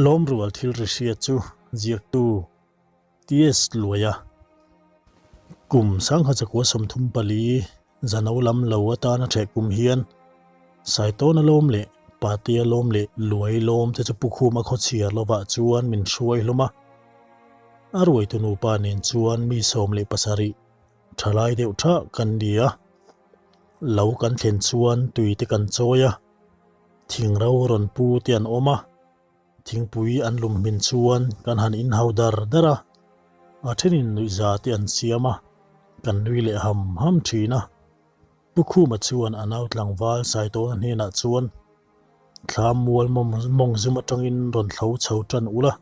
Lawmrual thil ri hria chu ziaktu TS Luaia kum sangha chakua 34 zano lam lo atana ṭheh kum hian Saitawna lawm leh Patea lawm leh Luai lawm te chu Pukhuma khawchhiar lovah chuan min hruai hlawm a. A ruaitu nupa nen chuan mi 17 ṭhalai deuh ṭhah kan ni a. Lo kan thlen chuan tui te kan chawi a, thingro rawn pu te an awm a, thingpui an lum hmin chuan kan han inhau dar dar a, a thenin nuihza te an siam a, kan nui leh ham ham thin a. Pu Khuma chuan a nau tlangval Saitawna hnenah chuan, Thlam mual mawng zum atangin rawn thlo chho tan ula,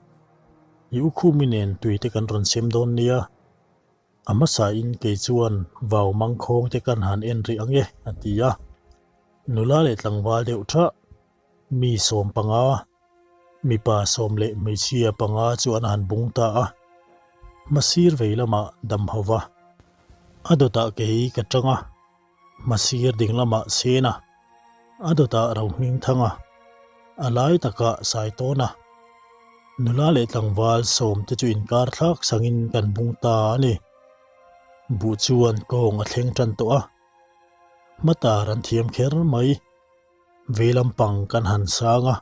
i U Khumi nen tui te kan rawn sem dawn nia. A hmasain kei chuan vau mangkhawng te kan han en rih ang e, a ti a. Nula leh tlangval deuh thah, mi 15, mipa sawm leh hmeichhia panga chu an han bung ta a. Hmasir vei lamah dam ho va, a dawtah kei ka tang a, hmasir ding lamah sen a, a dawtah Rohmingthang a, a lai takah Saitawn a. Nula leh tlangval sawm te chu inkar thlak sangin kan bung ta a ni. Buh chuan kawng a thleng tan tawh a, hmatar an thiam kher mai. Vei lampang kan han sang a,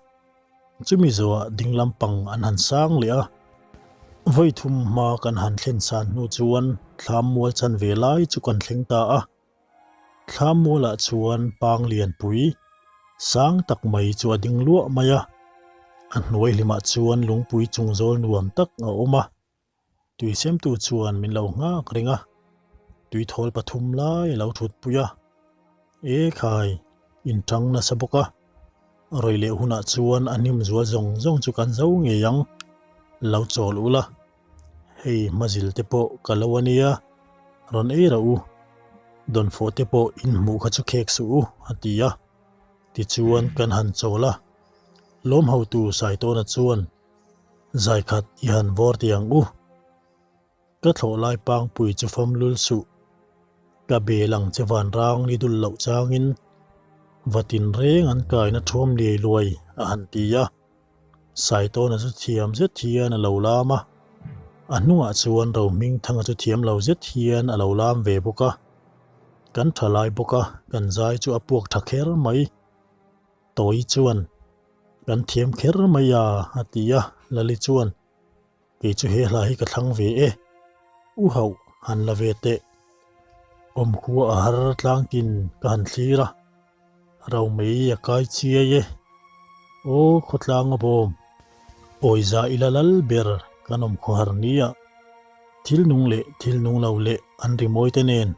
chumi zawhah ding lampang an han sang leh a. Vawi thum hma kan han thlen san hnu chuan thlam mual chan ve lai chu kan thleng ta a. Thlam mualah chuan pang lianpui sang tak mai chu a ding luah mai a, a hnuai hlimah chuan lungpui chung zawl nuam tak a awm a. Tui semtu chuan min lo nghak reng a, tui thawl pathum lai a lo thutpui a. E khai, in tang nasa bawk a, rawi leh hunah chuan a hnim zual zawng zawng chu kan zo ngei ang, lo chawl ula. Hei hmazil te pawh ka lo a nia, rawn ei rah u, dawnfawh te pawh in hmuh kha chu khek suh u, a ti a. Tichuan kan han chawl a, lawm hotu Saitawna chuan Zaikhat i han vawr tih ang u. Ka thlawh lai pangpui chu fam lul suh. Ka bel ang che vanrang ni dul loh changin vatin reng an kaina thuam liai luai a han ti a. Saitawna chu thiam zet hian a lo lam a, a hnungah chuan Rohmingthanga chu thiam lo zet hian a lo lam ve bawk a. Kan tha lai bawk a, kan zai chu a puak tha kher mai. Tawi chuan, Kan thiam kher mai a, a ti a, Lali chuan, Kei chu he hla hi ka thlang ve e, u hauh han la ve teh. Awmkhua a har tlangtin ka han thlir a, Romei a kai chiai e. Aw khawtlang a bawm, awiza ila lal ber kan awm khawhar nia. Thil nung leh thil nung lo leh an rimawi te nen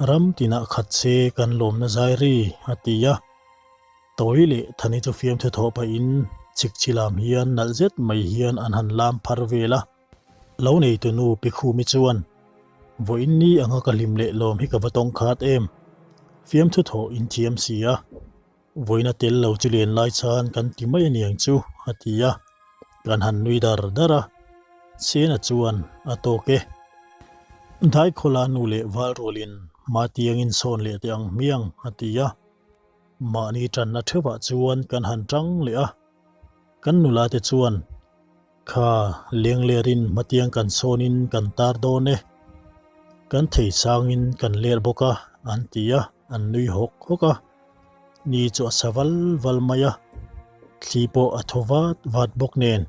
ram tinah khat se kan lawmna zai ri, a ti a. Tawi leh Thani chu fiamthu thawh pahin chikchi lam hian nalh zet mai hian an han lam phar vel a. Lo neitu nu Pi Khumi chuan, Vawiin ni anga ka hlim leh lawm hi ka va tawng khat em? Fiamthu thawh in thiam si a, vawiina tel lo chu len lai chan kan ti mai aniang chu, a ti a. Kan han nui dar dar a, Sena chuan a tawk e. Daikhawla nu leh Valrualin Matiangin sawn leh teh ang hmiang, a ti a. Mahni tanna theuhah chuan kan han tang leh a, kan nula te chuan, Kha lenglerin hmatiang kan sawnin kan tar dawn e, kan thei sangin kan ler bawk a, an ti a, an nui hawk hawk a. Ni chu a sa val val mai a, thli pawh a thaw vat vat bawk nen,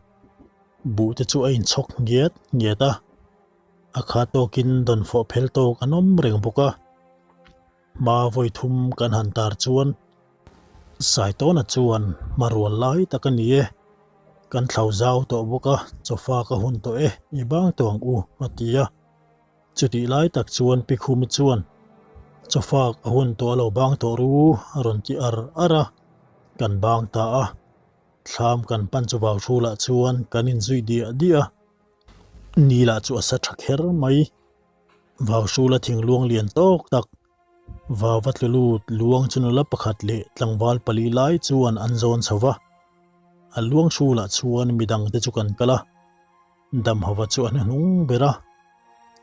buh te chu a inchhawk ngiat ngiat a, a kha tawkin dawnfawh phel tawk an awm reng bawk a. Hma vawi thum kan han tar chuan Saitawna chuan hmarual lai tak a ni e, kan thlau zau tawh bawk a, chawfa ka hun tawh e, i bang tawh ang u, a ti a. Chutih lai tak chuan Pi Khumi chuan chawfak a hun tawh a lo bang tawh ru a rawn ti ar ar a, kan bang ta a. Thlam kan pan chu vau hrulah chuan kan inzui diah diah a, ni lah chu a sa tha kher mai. Vauhrula thingluang lian tawk tak vau a tlu lut luang chu nula pakhat leh tlangval pali lai chuan an zawn chho va. A luang hrulah chuan midang te chu kan kal a, Damhova chu a hnuhnung ber a.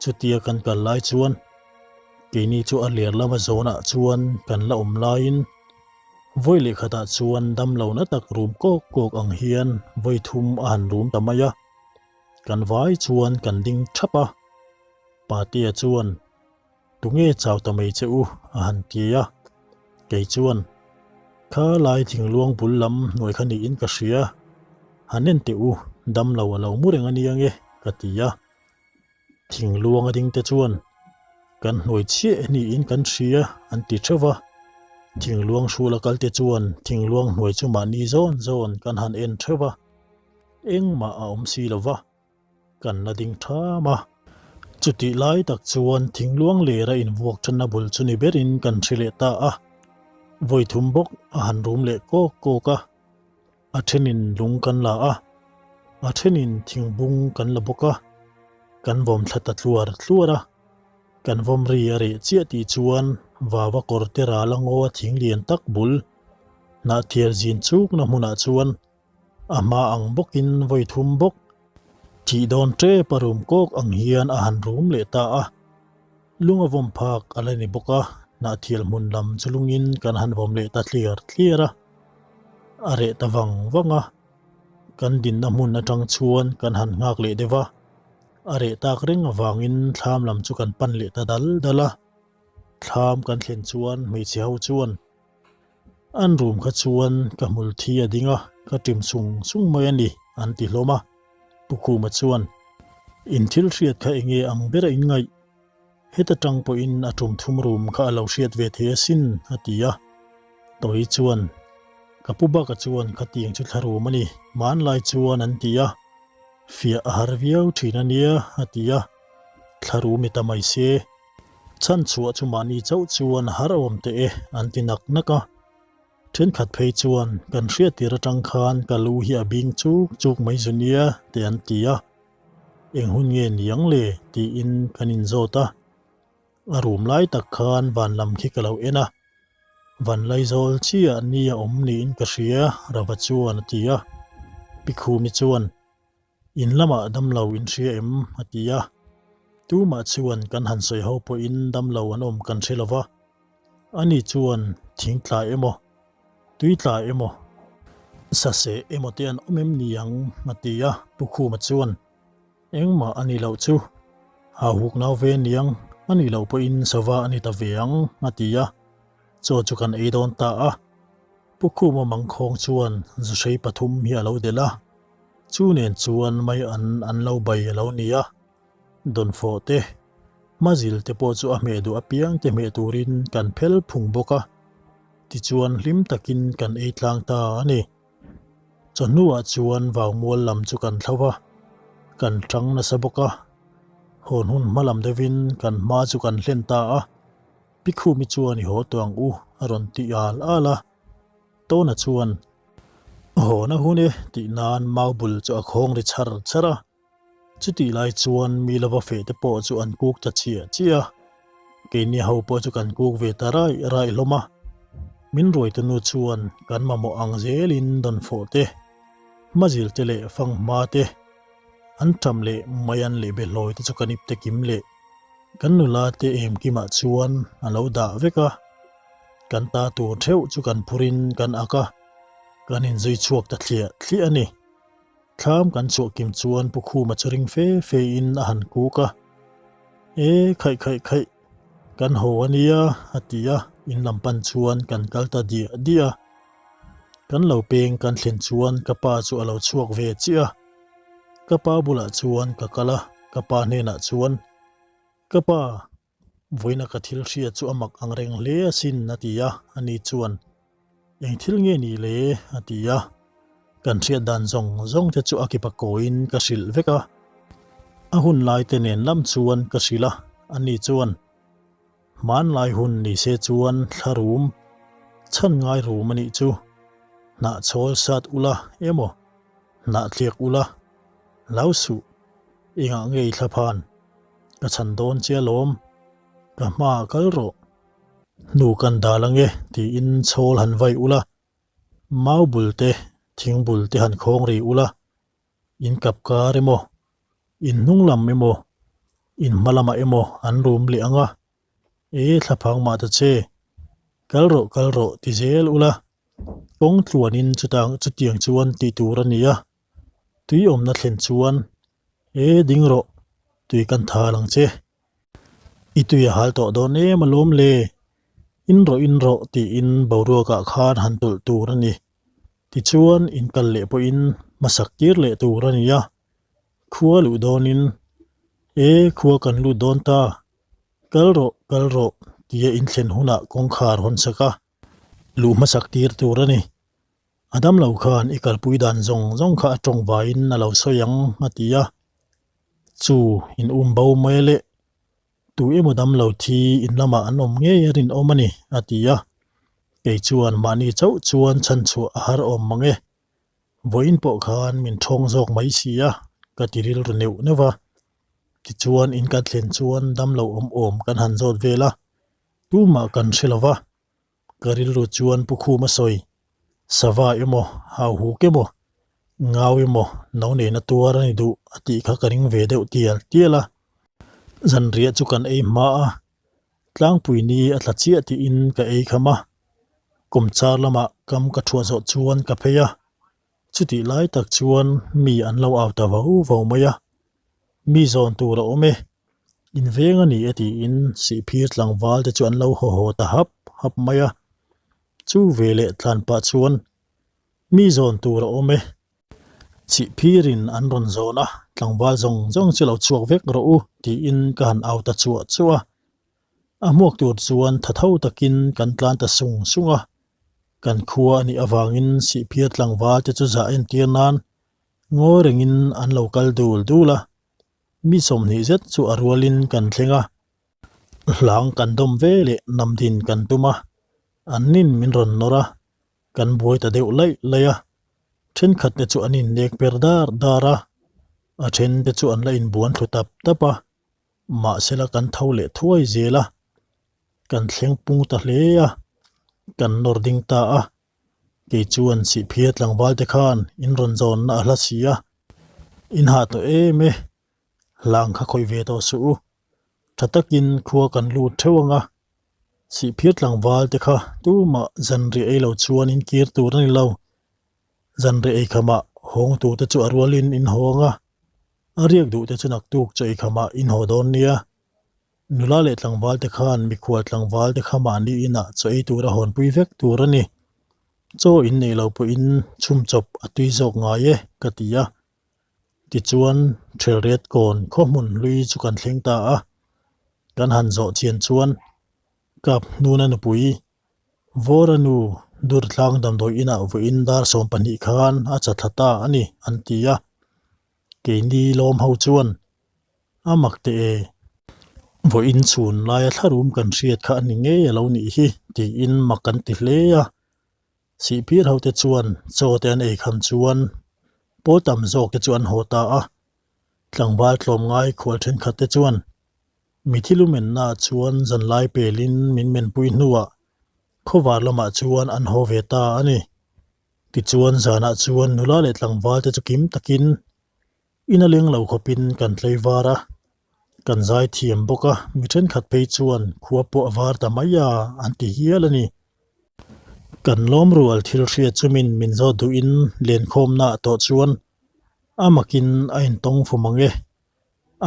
Chutia kan kal lai chuan keini chu a ler lama zawnah chuan kan la awm laiin. Vawi leh khatah chuan damlo na tak rum kawk kawk ang hian vawi thum a han rum ta mai a. Kan vai chuan kan ding thap a. Patea chuan, Tunge chau ta mai che u? a han ti a. Kei chuan, Kha lai thingluang bul lam hnuai kha niin ka hria. Han en teh u, damlo a lo mu reng a nia nge, ka ti a. Thingluang a ding te chuan, Kan hnuai chiah niin kan hria, an ti theuh va. Thingluang hrul a kal te chuan thingluang hnuai chu mahni zawn zawn kan han en theuh va. Engmah a awm si lo va, kan la ding tham a. Chutih lai tak chuan thingluang lera invuak thanna bul chu ni berin kan hre leh ta a. Vawi thum bawk a han rum leh kawk kawk a. A thenin lung kan la a, a thenin thingbung kan la bawk a, kan vawm thla ta tluar tluar a. Kan vawm ri a reh chiah tih chuan vava kawr te ral a ngaw a thing lian tak bul hnah thial zin chukna hmunah chuan a hma ang bawkin vawi thum bawk thih dawn tep a rum kawk ang hian a han rum leh ta a. Lung a vawm phak a la ni bawk a, hnah thial hmun lam chu lungin kan han vawm leh ta tliar tliar a. A reh ta vang vang a, kan dinna hmun atang chuan kan han nghak leh deuh a, a reh tak reng avangin thlam lam chu kan pan leh ta dal dal a. Thlam kan thlen chuan hmeichhe ho chuan an room kha chuan ka hmul thi a ding a, ka ṭim sung sung mai a ni an ti hlawm a. Pu Khuma chuan, In thil hriat kha enge ang ber a inngaih? Heta tang pawhin a tum thum rum kha a lo hriat ve thei asin, a ti a. Tawi chuan, Ka pu baka chuan khatiang chu thla rum a ni, hmanlai chuan an ti a. Fiah a har viau thin a nia, a ti a. Thla rum i ta mai se. Chhan chhuah chu mahni chauh chuan a har awm teh e, an ti nak nak a. Thenkhat phei chuan, Kan hriat tir atang khan ka lu hi a bing chuk chuk mai zu nia, te an ti a. Eng hun nge niang le? tiin kan inzawt a. A rum lai tak khan van lam khi ka lo en a, van laizawl chiah ni a awm niin ka hria, Rava chuan a ti a. Pi Khumi chuan, In lamah damlo in hria em? a ti a. Tumah chuan kan han sawi ho pawhin damlo an awm kan hre lo va. Ani chuan thing tla emaw, tui tla emaw, saseh emaw te an awm em ni ang? a ti a. Pu Khuma chuan, Engmah a ni loh chu, hauhuk nau ve niang, a nih loh pawhin sava a ni ta ve ang, a ti a. Chaw chu kan ei dawn ta a. Pu Khuma mangkhawng chuan zuhrei pathum hi a lo delh a. Chu nen chuan mai an an lo bai a lo ni a. Dawnfawh te, hmazil te pawh chu a hmeh duh apiang te hmeh turin kan phel phung bawk a, tichuan hlim takin kan ei tlang ta a ni. Chawhnuah chuan vaumual lam chu kan thlo va, kan tang nasa bawk a, hawn hun hma lam deuhin kan hma chu kan hlen ta a, Pikhumi chuan i haw tawh ang u a rawn ti al al a, Tawna chuan hawn a hun e tih nan mau bul chu a khawng ri char char a. Chutih lai chuan mi lova feh te pawh chu an kuk ta chiah chiah a, keini ho pawh chu kan kuk ve ta raih raih hlawm a. Min ruaite nu chuan kan mamawh ang zelin dawnfawh te, hmazil te leh fanghma te, an ṭam leh maian leh behlawi te chu kan ip te kim leh kan nula te emkimah chuan a lo dah vek a. Kan ta tur theuh chu kan phurin kan ak a, kan inzui chhuak ta thliah thliah a ni. Thlam kan chhuah kim chuan Pu Khuma chu ring fe fe in a han kuk a, E khaih khaih khaih, kan haw a nia a ti a, in lam pan chuan kan kal ta diah diah a. Kan lo peng kan thlen chuan ka pa chu a lo chhuak ve chiah a, ka pa bulah chuan ka kal a, ka pa hnenah chuan, Ka pa, Vawiina ka thil hria chu a mak ang reng hle asin a ti a, ani chuan, Eng thil nge ni le? a ti a. Kan hriat dan zawng zawng te chu a kipa kawiin ka hrilh vek a. A hun lai te nen lam chuan ka hrilh a, ani chuan, Hmanlai hun ni se chuan thla rum, chhan ngai rum a nih chu, hnah chhawl sat ula emaw, hnah thliak ula, hlau suh, engah nge i thla phan? Ka chhan dawn che alawm, ka hmaah kal rawh. Hnu kan dal ange tiin chhawl han vai ula, mau bul te, thing bul te han khawng ri ula, in kap kar emaw, in hnung lam emaw, in hma lamah emaw an rum leh anga, e thlaphang mah ta che, kal rawh kal rawh ti zel ula. Kawng tluanin chutang chutiang chuan tih tur a ni a, tui awmna thlen chuan, E ding rawh, tui kan thal ang che. I tui a hal tawh dawn em alawm le? In rawh in rawh tiin boruakah khan han tawlh tur a ni. Tichuan in kal leh pawhin hmasak tir leh tur a ni a, khua luh dawnin, E khua kan lut dawn ta, kal rawh kal rawh tia inthlen hunah kawngkhar hawn sak a, luh hmasak tir tur a ni. A damlo khan i kalpui dan zawng zawng kha a tawng vaiin a lo sawi ang a ti a. Chu in um bo mai leh tu emaw damlo thi in lamah an awm ngei a rinawm a ni a ti a. Kei chuan mahni chauh chuan chhanchhuah a har awm mang e. Vawiin pawh khan min thawng zawk mai si a ka ti rilru neuh neuh va. Tichuan in kan thlen chuan damlo awm awm kan han zawt vel a, tumah kan hre lo va. Ka rilru chuan Pu Khuma sawi, Sava emaw, Hauhuk emaw, Ngau emaw no neina tuar a ni duh a tih kha ka ring ve deuh tial tial a. Zanriah chu kan ei hma a, tlangpui ni a tla chiah tiin ka ei kham a. Kawmchar lamah kam ka thuah zawh chuan ka phei a, chutih lai tak chuan mi an lo au ta vau vau mai a. Mi zawn tur a awm e, In veng a ni e tiin Sihphir tlangval te chu an lo haw haw ta hap hap mai a. Chu ve leh tlan pah chuan mi zawn tur a awm e. Sihphirin an rawn zawn a, tlangval zawng zawng chu lo chhuak vek rawh u tiin ka han au ta chuah chuah a. A hmuak tur chuan tha tho takin kan tlan ta sung sung a. Kan khua a nih avangin Sihphir tlangval te chu zah entir nan ngawi rengin an lo kal dul dul a. Mi 20 zet chu a rualin kan thleng a, hlang kan dawm ve leh nam din kan tum a, an nin min rawn nawr a, kan buai ta deuh laih laih a, thenkhat te chu an innek per dar dar a, a then te chu an la inbuan thlu tap tap a, mahsela kan tho leh thuai zel a, kan thleng pung ta hle a, kan nawr ding ta a. Kei chuan Sihphir tlangval te khan in rawn zawnna a hla si a, in hah tawh em e, hlang kha khawih ve tawh suh u. Tha takin khua kan lut theuh ang a, Sihphir tlangval te kha tumah zanriah ei lo chuan in kir tur a ni lo. Zanriah ei khamah hawng tur te chu a rualin in haw ang a, a riak duh te chu naktuk chaw ei khamah in haw dawn nia. Nula leh tlangval te khan mikhual tlangval te kha mahni inah chaw ei tura hawnpui vek tur a ni. Chaw in neih loh pawhin chhum chawp a tui zawk ngai e, ka ti a. Tichuan, Ṭhelret kawn khaw hmun hlui chu kan thleng ta a. Kan han zawh chian chuan Kap hnuna nupui Vawra nu Durtlang damdawi inah vawiin dar 12 khan a chatthla ta a ni, an ti a. Keini lawm ho chuan A mak teh e, vawiin chhun laia thlarum kan hriat kha a ni ngei a lo nih hi tiin mak kan ti hle a. Sihphir hote chuan chaw te an ei kham chuan pawl tam zawk te chu an haw ta a. Tlangval tlawmngai khual thenkhat te chuan mithi lumennaah chuan zanlai pelin min menpui hnuah khawvar lamah chuan an haw ve ta a ni. Tichuan zanah chuan nula leh tlangval te chu kim takin In a leng lo khawpin kan tlei var a, kan zai thiam bawk a, mi thenkhat phei chuan khua pawh a var ta mai a an ti hial a ni. Kan lawm rual thil hriat chumin min zawt duhin lenkhawmnaah tawh chuan a makin a intawng fu mang e,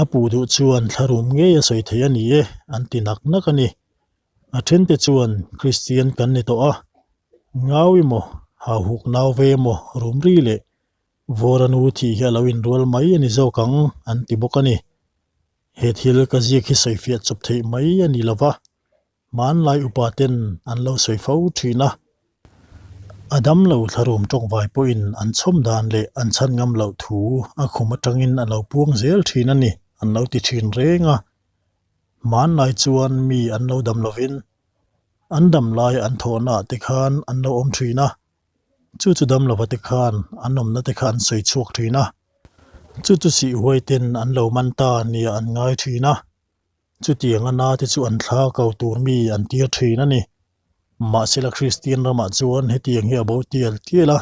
a puh duh chuan thlarum ngei a sawi thei a ni e an ti nak nak a ni. A thente chuan Kristian kan ni tawh a, ngau emaw, hauhuk nau ve emaw rumri leh Vawra nu thih hi a lo inrual mai a ni zawk ang an ti bawk a ni. He thil ka ziak hi sawifiah chawp theih mai a ni lova, hmanlai upa ten an lo sawi fo thin a. A damlo thlarum tawngvai pawhin an chhawm dan leh an chhan ngam loh thu a khum atangin a lo puang zel thin a ni an lo ti thin reng a. Hmanlai chuan mi an lo dam lovin an dam lai an thawhnaah te khan an lo awm thin a. Chu chu dam lova te khan an awmna te kha an sawi chhuak thin a, chu chu sih huai ten an lo man ta nia an ngai thin a, chutiang a na te chu an thla ko tur mi an tir thin a ni. Mahsela Kristian ramah chuan hetiang hi a bo tial tial a,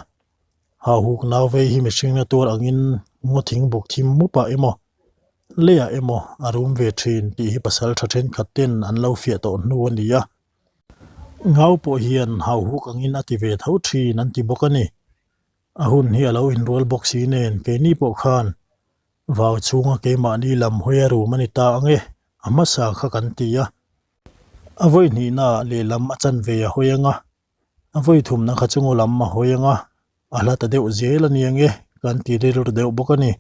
hauhuk nau vei hi mihring na tuar angin ngaw thing buk thim mupah emaw, leiah emaw a rum ve thin tih hi pasal tha thenkhat ten an lo fiah tawh hnu a ni a. Ngau pawh hian hauhuk angin a ti ve tho thin an ti bawk a ni. A hun hi a lo inrual bawk si nen keini pawh khan vau chhunga keimahni lam hawi a rum a ni ta ang e, a hmasa kha kan ti a. A vawi hnihnaah lehlam a chanve a hawi ang a, a vawi thumna kha chu ngaw lam a hawi ang a, a hla ta deuh zel a ni ang e, kan ti rilru deuh bawk a ni.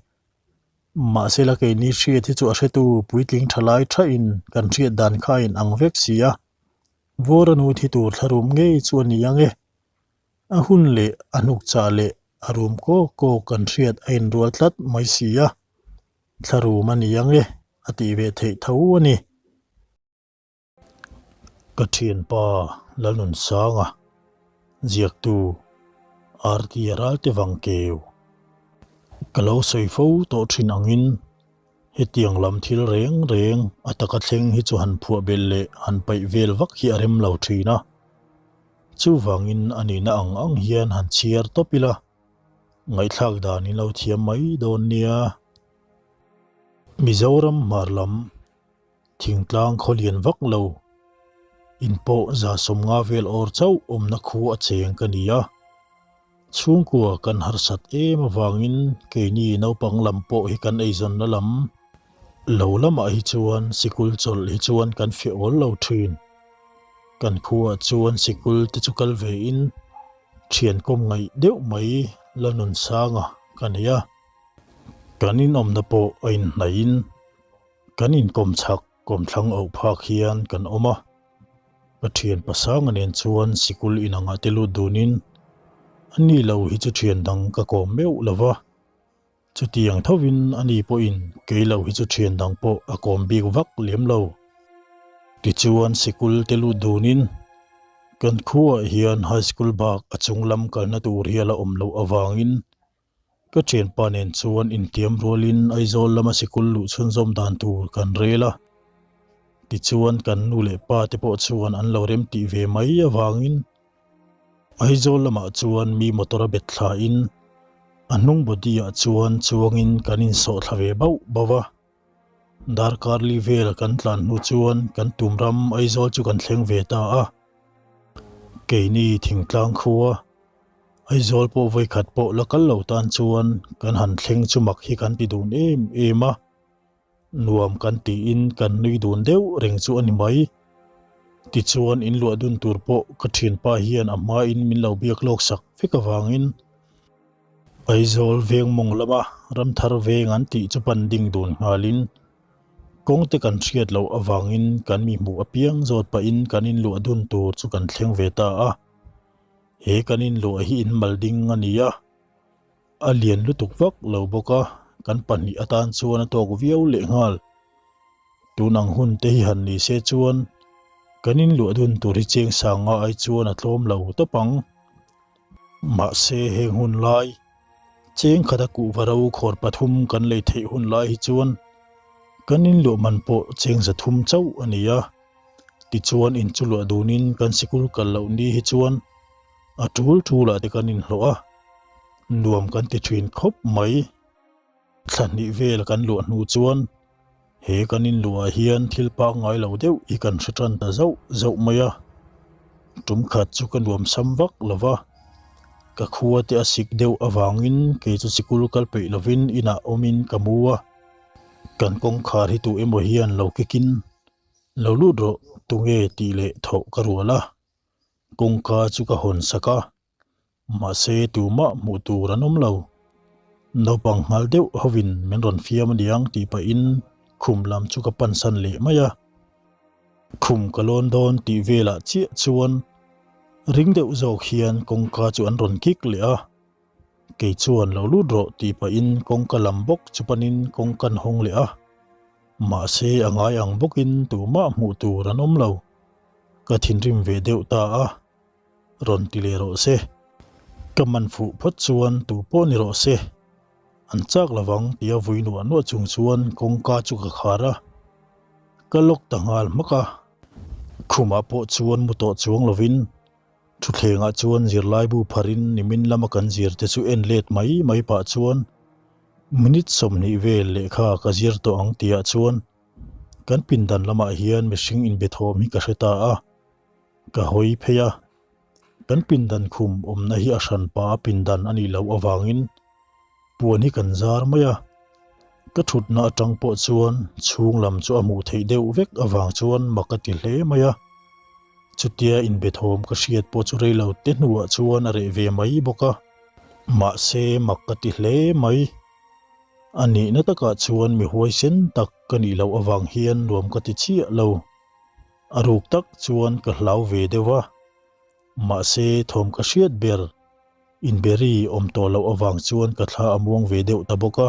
Mahse la keini hriat hi chu a hretu puitling tha lai thain kan hriat dan kha a inang vek si a, Vawra nu thi tur thlarum ngei chu a ni ang e. A hun leh a hnuk chah leh a rum kawk kawk kan hriat a inrual tlat mai si a, thlarum a ni ang e a tih ve theih tho a ni. Ka thianpa Lalnunsanga ziaktu Arti Ralte Vangkeu ka lo sawi fo tawh thin angin hetiang lam thil reng reng a taka thleng hi chu han phuah belh leh han paih vel vak hi a rem lo thin a. Chuvangin a nihna ang ang hian han chhiar tawp ila, ngaihthlak dan in lo thiam mai dawn nia. Mizoram hmar lam Thingtlang khaw lian vak lo in pawh 150 vel awr chauh awmna khu a cheng ka ni a. Chhungkua kan harsat em avangin keini naupang lam pawh hi kan eizawnna lam lo lamah hi chuan sikul chawlh hi chuan kan fiah awl lo thin. Kan khuaah chuan sikul te chu kal ve in thian kawm ngaih deuh mai la nunsanga ka nei a. Kan inawmna pawh a inhnaihin Kan inkawm chhak kawmthlang auh phak hian kan awm a, ka thian pasanga nen chuan sikul inangah te lut dunin a ni lo hi chu thian dang ka kawm meuh lo va, chutiang thovin a ni pawhin kei lo hi chu thian dang pawh a kawm bik vak lem lo. Tichuan sikul te lut dunin kan khuaah hian high school bak a chung lam kalna tur hi a la awm loh avangin Ka thianpa nen chuan intiam rualin Aizawl lama sikul luh chhunzawm dan tur kan rel a. Tichuan kan nu leh pa te pawh chuan an lo rem tih ve mai avangin Aizawl lamah chuan mi motor a bet thlain a hnung body ah chuan chuangin kan insawh thla ve bauh bauh a. Darkar li vel kan tlan hnu chuan kan tum ram Aizawl chu kan thleng ve ta a. Keini thingtlang khua Aizawl pawh vawikhat pawh la kal lo tan chuan kan han thleng chu mak hi kan ti dun em em a, nuam kan tiin kan nui dun deuh reng chu a ni mai. Tichuan in luah dun tur pawh ka thianpa hian a hmain min lo biak lawk sak vek avangin Aizawl veng mawng lama Ramthar veng an tih chu pan ding dun nghalin kawng te kan hriat loh avangin kan mi hmuh apiang zawt pahin kan in luah dun tur chu kan thleng ve ta a. He kan inluah hi in mal ding a ni a, a lian lutuk vak lo bawk a, kan pahnih atan chuan a tawk viau lehnghal. Tun ang hun te hi han ni se chuan kan inluah dun tur hi cheng sanga ai chuan a tlawm lo tawp ang. Mahse heng hun lai, cheng khata kuhva ro khawr pathum kan lei theih hun lai hi chuan kan inluah man pawh cheng 300 chauh a ni a. Tichuan in chu luah dunin kan sikul kal loh ni hi chuan a tul tulah te kan inhlawh a, nuam kan ti thin khawp mai. Thla hnih vel kan luah hnu chuan he kan inluahah hian thil pangngai lo deuh hi kan hre tan ta zauh zauh mai a, tum khat chu ka nuam sam vak lo va, ka khua te a sik deuh avangin kei chu sikul kal peih lovin inah awmin ka mu a, kan kawngkhar hi tu emaw hian lo kikin Lo lut rawh, tunge tih leh thawh ka rual a, kawngka chu ka hawn sak a, mahse tumah hmuh tur an awm lo. Naupang nghal deuh hovin min rawn fiam aniang tih pahin khum lam chu ka pansan leh mai a. Khum ka lawn dawn tih velah chiah chuan ring deuh zawk hian kawngka chu an rawn kik leh a, kei chuan lo lut rawh tih pahin kawngka lam bawk chu panin kawngka an hawng leh a. Mahse a ngai ang bawkin tumah hmuh tur an awm lo. Ka thinrim ve deuh ta a, rawn ti leh rawh se. Ka man fuh phawt chuan tu pawh ni rawh se. An chak lovang tia vui nuah nuah chung chuan kawngka chu ka khar a. Ka lock ta nghal hmak a. Khumah pawh chuan mu tawh chuang lovin thutthlengah chuan zirlaibu pharin nimin lama kan zir te chu en let mai mai pah chuan Minute 20 vel lehkha ka zir tawh ang tihah chuan kan pindan lamah hian mihring inbe thawm hi ka hre ta a. Ka hawi phei a, kan pindan khum awmna hi a hranpa a pindan a nih loh avangin puan hi kan zar mai a. Ka thutna atang pawh chuan chhung lam chu a hmuh theih deuh vek avang chuan mak a ti hle mai a. Chutia inbe thawm ka hriat pawh chu rei lo te hnuah chuan a reh ve mai bawk a. Mahse mak ka ti hle mai. A nihna takah chuan mi huaisen tak ka nih loh avang hian nuam ka ti chiah lo. A ruk tak chuan ka hlau ve deuh a. Mahse thawm ka hriat ber inberi awm tawh loh avang chuan ka thla a muang ve deuh ta bawk a.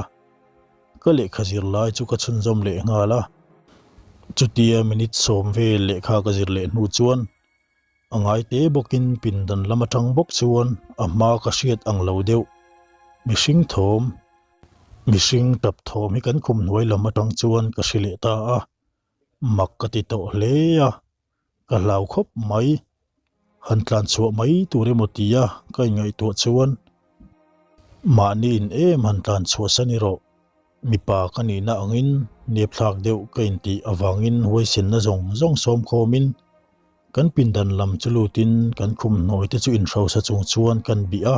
Ka lehkha zir lai chu ka chhunzawm leh nghal a. Chutia minute sawm vel lehkha ka zir leh hnu chuan A ngaite bawkin pindan lam atang bawk chuan a hma ka hriat ang lo deuh. Mihring thawm, mihring tap thawm hi kan khum hnuai lam atang chuan ka hre leh ta a, mak ka ti tawh hle a, ka hlau khawp mai. Han tlan chhuah mai tur emaw tia ka inngaihtuah chuan mahni in em han tlan chhuah san i rawh. Mipa ka nihna angin nep thlak deuh ka intih avangin huaisenna zawng zawng sawm khawmin Kan pindan lam chu lutin kan khum hnuai te chu inhrosa chung chuan kan bih a,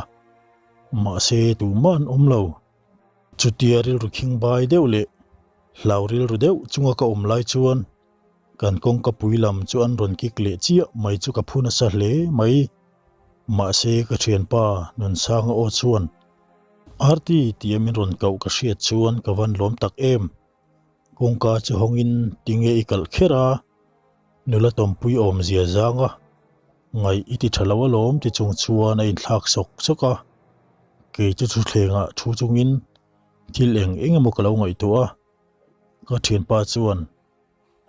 mahse tumah an awm lo. Chutia rilru khing bai deuh leh hlau rilru deuh chunga ka awm lai chuan kan kawngka pui lam chu an rawn kik leh chiah mai chu ka phu nasa hle mai. Mahse ka thianpa Nunsanga aw chuan Arti tia min rawn koh ka hriat chuan ka van lawm tak em. Kawngka chu hawngin tinge i kalh kher a? Nula tawmpui awmzia zang a, ngaih i ti tha lo alawm ti chung chuan a inthlak sawk sawk a. Kei chu thutthlengah thu chungin thil eng eng emaw ka lo ngaihtuah a. Ka thianpa chuan,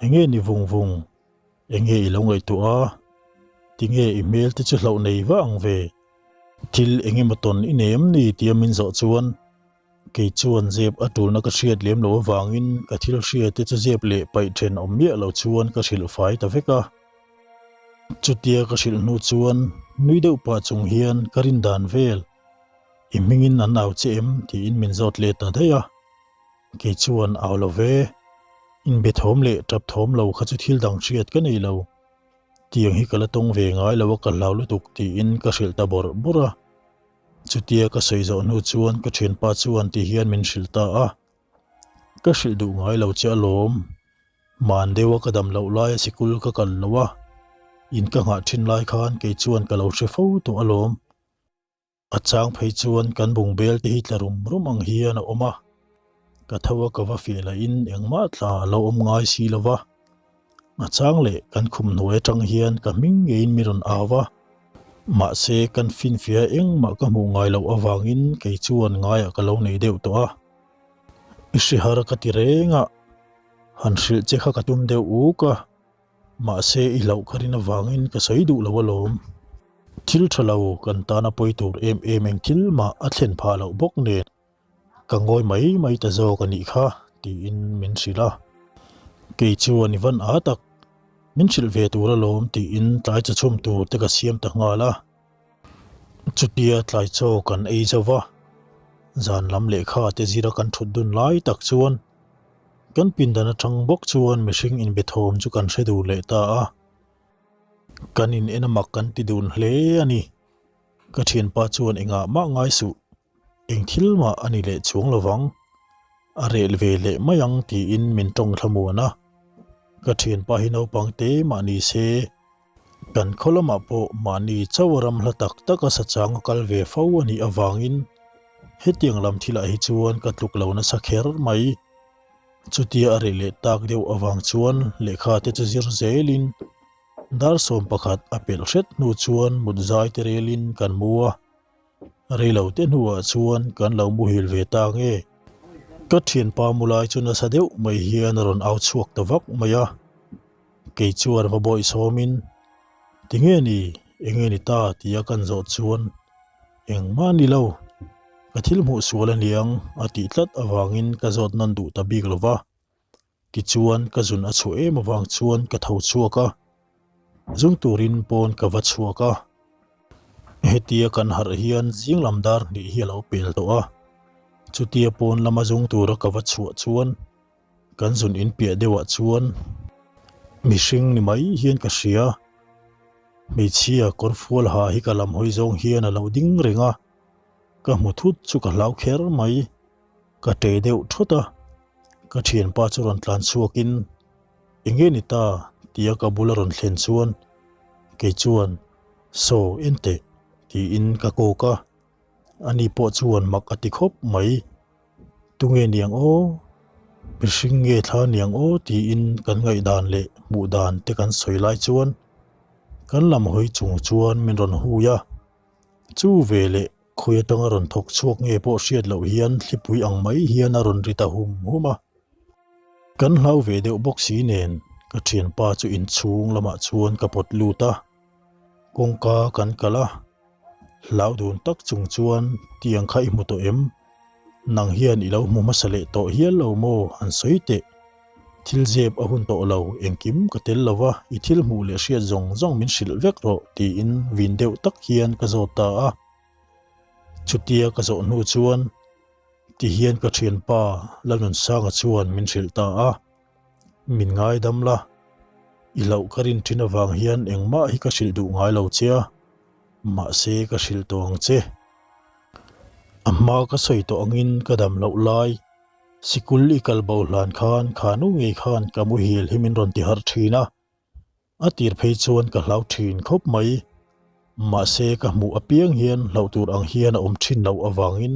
Enge ni vung vung, enge i lo ngaihtuah a? Tinge i hmel te chu hlauh nei vah ang ve? Thil eng emaw tawn i nei em ni? tia min zawh chuan Kei chuan zep a tulna ka hriat lem loh avangin ka thil hria te chu zep leh paih then awm miah lo chuan ka hrilh fai ta vek a. Chutia ka hrilh hnu chuan nui deuh pah chung hian ka rin dan vel, I hmingin an au che em? tiin min zawt let ta daih a. Kei chuan au lo ve, inbe thawm leh tap thawm lo kha chu thil dang hriat ka nei lo. Tiang hi ka la tawng ve ngai lo a ka hlau lutuk tiin ka hrilh ta bawrh bawrh a. Chutia ka sawi zawh hnu chuan ka thianpa chuan ti hian min hrilh ta a, Ka hrilh duh ngai lo che alawm, man deuha ka dam loh laia sikul ka kal lo a, in ka nghah thin lai khan kei chuan ka lo hre fo tawh alawm. A chang phei chuan kan bungbel te hi tla rum rum ang hian a awm a, ka tho a ka va fiah lahin engmah tla a lo awm ngai si lo va. A chang leh kan khum hnuai atang hian ka hming ngeiin mi rawn au a, mahse kan finfiah engmah ka hmuh ngai loh avangin kei chuan ngaiah ka lo nei deuh tawh a. I hrihar ka ti reng a, han hrilh che kha ka tum deuh uk a, mahse i hlauh kha rin avangin ka sawi duh lo alawm. Thil tha lo kan tana pawi tur em em eng thil mah a thlen phah loh bawk nen. Ka ngawi mai mai ta zawk a nih kha tiin min hrilh a, kei chuan i van a tak, min hrilh ve tur alawm tiin tlai chaw chhum tur te ka siam ta nghal a. Chutia tlai chaw kan ei zo va, zan lam lehkha te zira kan thut dun lai tak chuan kan pindan atang bawk chuan mihring inbe thawm chu kan hre dur leh ta a, kan in en a mak kan ti dun hle a ni. Ka thianpa chuan engah mah ngai suh. Eng thil mah a ni leh chuang lovang, a rel ve leh mai ang tiin min tawng thlamuan a. Ka thianpa hi naupang te mah ni se, kan khaw lamah pawh mahni chauh a ram hla tak tak a sachang a kal ve fo a nih avangin hetiang lam thilah hi chuan ka tluk lo nasa kher mai. Chutia a reh leh tak deuh avang chuan lehkha te chu zir zelin dar 11 a pelh hret hnu chuan mut zai te relin kan mu a. Reilo te hnuah chuan kan lo muhil ve ta nge? Ka thianpa mu lai chu nasa deuh mai hian a rawn au chhuak ta vak mai a. Kei chuan va bawih sawmin, Tinge ni, enge ni ta? tia kan zawh chuan, Engmah ni lo, ka thil hmuh sual a niang a tih tlat avangin ka zawt nawn duh ta bik lo va. Tichuan ka zun a chhuah em avang chuan ka tho chhuak a, zung turin pawn ka va chhuak a. Hetia kan harh hian zing lam dar hnih hi a lo pel tawh a, chutia pawn lama zung tura ka va chhuah chuan kan zun in piah deuhah chuan mihring ni mai hian ka hria. Hmeichhia kawrfual ha hi ka lam hawi zawng hian a lo ding reng a, ka hmu thut chu ka hlau kher mai. Ka ṭe deuh thawt a, ka ṭhianpa chu rawn tlan chhuakin, Eng nge ni ta? tia ka bula rawn thlen chuan kei chuan, Saw, en teh, tiin ka kawk a. Ani pawh chuan mak a ti khawp mai. Tunge niang aw? Mihring nge thla niang aw? tiin kan ngaihdan leh hmuh dan te kan sawi lai chuan kan lam hawi chung chuan min rawn hui a. Chu veleh khawi atanga rawn thawk chhuak nge pawh hriat loh hian thlipui ang mai hian a rawn ri ta hum hum a. Kan hlau ve deuh bawk si nen ka thianpa chu inchhung lamah chuan ka pawt lut a. Kawngka kan kal a, hlau dun tak chung chuan tiang kha i hmu tawh em? Nang hian i lo hmu hmasa leh tawh hial lo maw? An sawi teh. Thil zep a hun tawh lo, engkim ka tel lo va, i thil hmuh leh hriat zawng zawng min hrilh vek rawh tiin vin deuh tak hian ka zawt ta a. Chutia ka zawh hnu chuan tihian ka thianpa Lalnunsanga chuan min hrilh ta a. Min ngaidam la, i loh ka rin thin avang hian engmah hi ka hrilh duh ngai lo che a, mahse ka hrilh tawh ang che. A hma ka sawi tawh angin ka dam loh lai, sikul i kal bo hlan khan khanu ngei khan ka muhil hi min rawn ti harh thin a. A tir phei chuan ka hlau thin khawp mai. Mahse ka hmuh apiang hian hlauh tur ang hian a awm thin loh avangin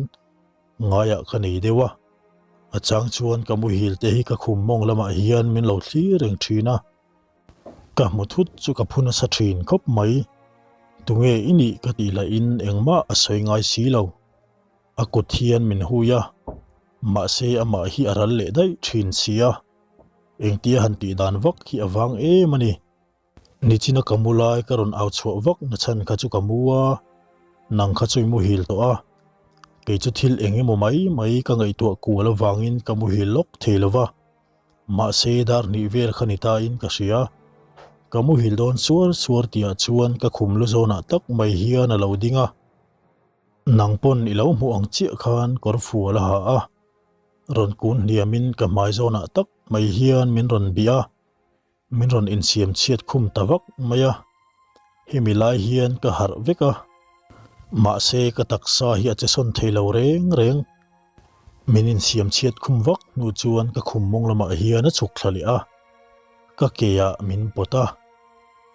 ngaiah ka nei deuh a. A chang chuan ka muhil te hi ka khum mawng lamah hian min lo thlir reng thin a. Ka hmu thut chu ka phu nasa thin khawp mai. Tunge i nih ka tih lahin engmah a sawi ngai si lo. A kut hian min hui a, mahse amah hi a ral leh daih thin sia. Engtia han tih dan vak hi a vang em a ni. Nichina ka mu lai ka rawn au chhuah vak na chhan kha chu ka mu a, nang kha chu i muhil tawh a. Kei chu thil eng emaw mai mai ka ngaihtuah kual avangin ka muhil lawk thei lo va. Mahse dar hnih vel kha ni tain ka hria. Ka muhil dawn suar suar tihah chuan ka khum lu zawnah tak mai hian a lo ding a. Nang pawn i lo hmuh ang chiah khan kawr fual a ha a. Rawn kun hniamin ka hmai zawnah tak mai hian min rawn bih a, min rawn insiam chhiat khum ta vak mai a. Hemi lai hian ka harh vek a, mahse ka taksa hi a che sawn thei lo reng reng. Min insiam chhiat khum vak hnu chuan ka khum mawng lamah hian a chhuk thla leh a, ka ke ah min pawt a,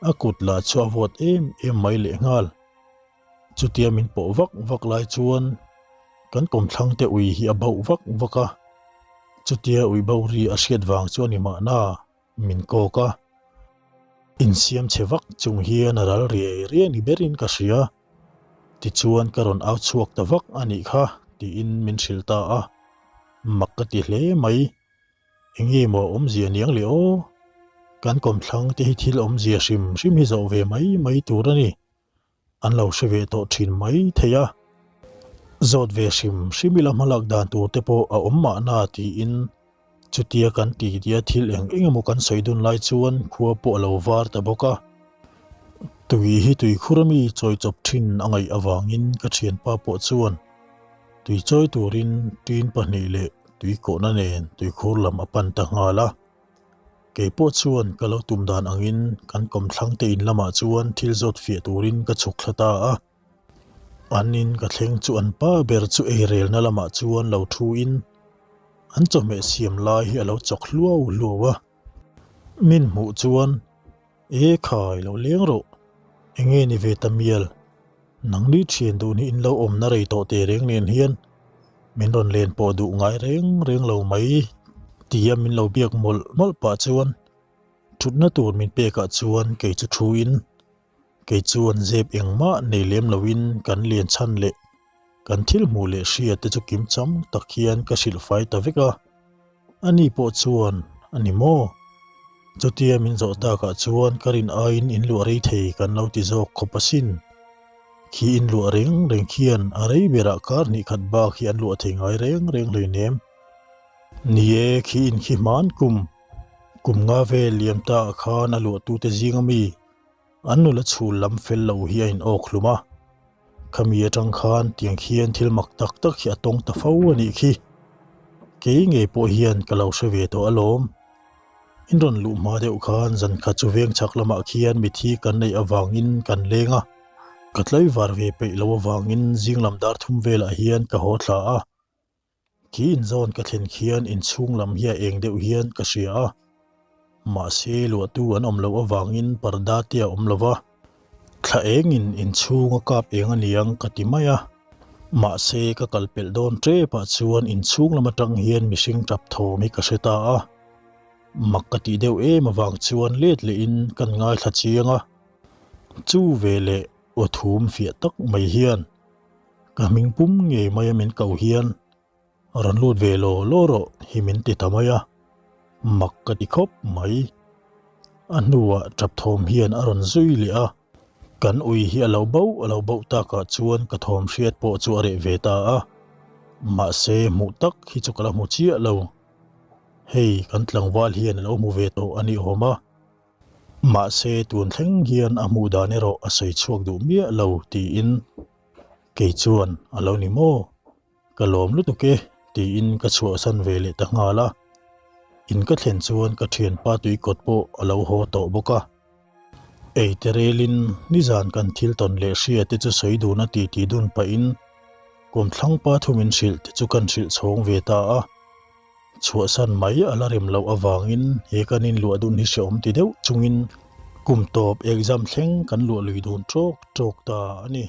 a kut lah chu a vawt em em mai lehnghal. Chutia min pawh vak vak lai chuan kan kawmthlang te ui hi a bauh vak vak a, chutia ui bo ri a hriat vang chu a ni mahna min kawk a. Insiam chhe vak chung hian a ral riai riai ni berin ka hria, tichuan ka rawn au chhuak ta vak a nih kha tiin min hrilh ta a, mak ka ti hle mai. Enge maw awmzia niang le aw? Kan kawmthlang te hi thil awmzia hrim hrim hi zawh ve mai mai tur a ni. An lo hre ve tawh thin mai thei a, zawt ve hrim hrim ila hmalak dan tur te pawh a awm mahna tiin chutia kan ti tia thil eng eng emaw kan sawi dun lai chuan khua pawh a lo var ta bawk a. Tui hi tuikhur ami chawi chawp thin a ngaih avangin ka thianpa pawh chuan tui chawi turin tin pahnih leh tui kawhna nen tuikhur lam a pan ta nghal a. Kei pawh chuan ka lo tum dan angin kan kawmthlang te in lamah chuan thil zawt fiah turin ka chhuk thla ta a. An in ka thleng chu an pa ber chu eirelna lamah chuan lo thu in an chawhmeh siam lai hi a lo chawk hluau hluau a. Min hmuh chuan E khai lo leng rawh, enge ni ve ta mial, nangni thian duh ni in lo awmna rei tawh teh reng nen hian min rawn len pawh duh ngai reng reng lo mai tia min lo biak mawlh mawlh pah chuan thutna tur min pekah chuan kei chu thu in kei chuan zep engmah nei lem loin kan lian chhan leh kan thil hmuh leh hria te chu kim cham tak hian ka hrilh fai ta vek a. Ani pawh chuan, A ni maw? Chutia min zawh takah chuan ka rin aiin in luah rei thei kan lo ti zawk khawp asin. Khi in luah reng reng khian a rei berah kar hnih khat bak hi an luah thei ngai reng reng hleinem. Ni e, khi in khi hman kum, kum nga vel liam ta ah khan a luahtute zing ami An nula chhul lam fel lo hi a in awk hlum a, khami atang khan tiang khian thil mak tak tak hi a tawng ta fo a nih khi. Kei ngei pawh hian ka lo hre ve tawh alawm. In rawn luh hma deuh khan zan khat chu veng chhak lamah khian mithi kan neih avangin kan leng a, ka tlaivar ve peih lo avangin zing lam dar thum velah hian ka haw thla a. Khi inzawn ka thlen khian inchhung lam hi a eng deuh hian ka hria a, mahse luahtu an awm loh avangin parda te a awm lo va, thla engin inchhung a kap eng a niang ka ti mai a. Mahse ka kal pelh dawn tepah chuan inchhung lam atang hian mihring tap thawm hi ka hre ta a, mak ka tih deuh em avang chuan let lehin kan ngaithla chiang a, chu veleh aw thum fiah tak mai hian Ka hming pum ngei mai a min ko hian rawn lut ve law law rawh hi min ti ta mai a, mak ka ti khawp mai. A hnuah tap thawm hian a rawn zui leh a, kan ui hi a lo bauh a lo bauh takah chuan ka thawm hriat pawh chu a reh ve ta a, mahse hmuh tak hi chu ka la hmu chiah lo. Hei kan tlangval hian a lo hmu ve tawh a ni awm a. Mahse tun thleng hian a hmuh dan erawh a sawi chhuak duh miah lo tiin kei chuan a lo ni maw? Ka lawm lutuk e tiin ka chhuahsan ve leh ta nghal a. In ka thlen chuan ka thianpa tuikawt pawh a lo haw tawh bawk a. Ei te relin nizan kan thil tawn leh hria te chu sawi dun a titi dun pahin kawmthlangpa thu min hrilh te chu kan hrilh chhawng ve ta a. Chhuahsan mai a la rem loh avangin he kan inluah dun hi hrehawm ti deuh chungin kum tawp exam thleng kan luah lui dun tawk tawk ta a ni.